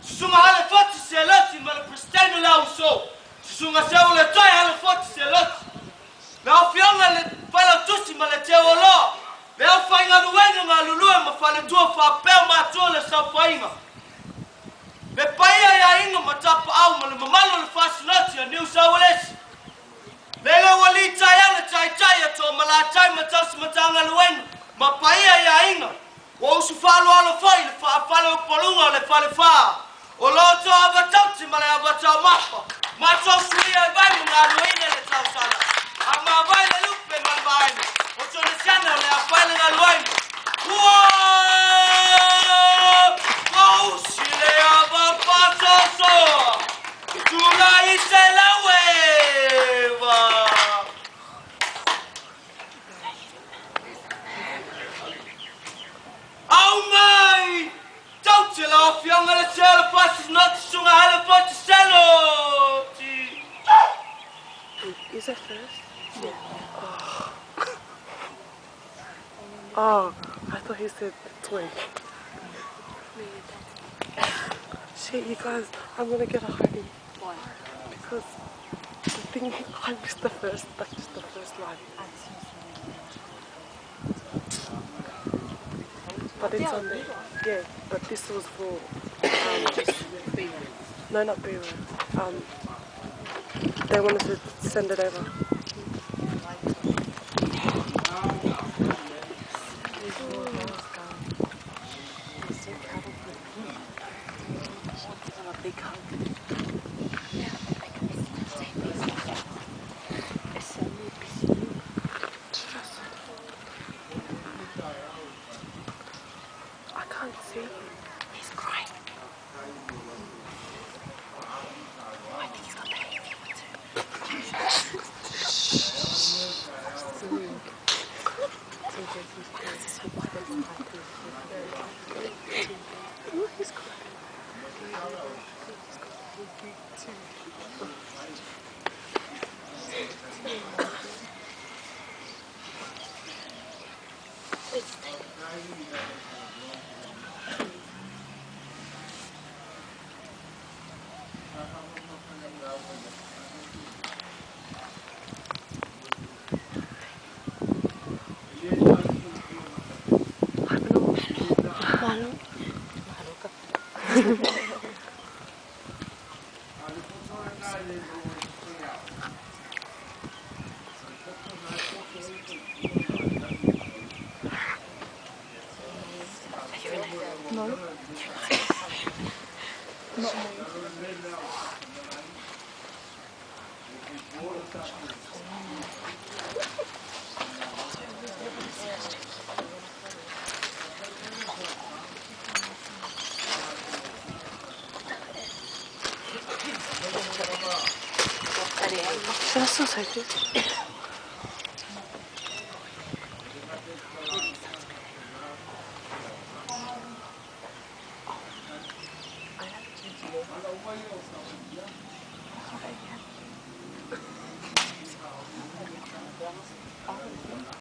Susuga Halefoti Seloti ma le Peresetene o le Au Uso, Susuga Seualetoe Halefoti Seloti, le Afioga i le Failautusi ma le Teuoloa, le aufaigaluega galulue ma faletua faapea matua le saofaiga, le paia i aiga ma tapaau ma le mamalu o le Faasinoti a Niu Saualesi, lele ua litaea le taitai a Toamalatai ma tausi Matagaluega ma paia i aiga, ua usu faaaloalo foi i le faafale upaluga o le Falefa o lo outou avatauti ma le avataumafa, matou suia i vai ma galueina le tausala, a mavae le lupe ma le vaega o Tonisiana o le a fai le galuega. Ua fausi le ava faasoasoa, tulai se laueva. Aumai! Tauti lau Afioga le Selo Fasinoti Susuga Halefoti Seloti. Is that first? Yeah. Oh. Oh, I thought he said twig. Shit, you guys, I'm gonna get a hiding. Why? Because the thing, I missed the first, like just the first line. But it's on there. Yeah, but this was for just, no, not B-roll. They wanted to send it over. Give him a big hug. I can't see. He's crying. Oh, I think he's got the hay fever too. Oh, he's crying. Malo. No. Not me. Should I still take this?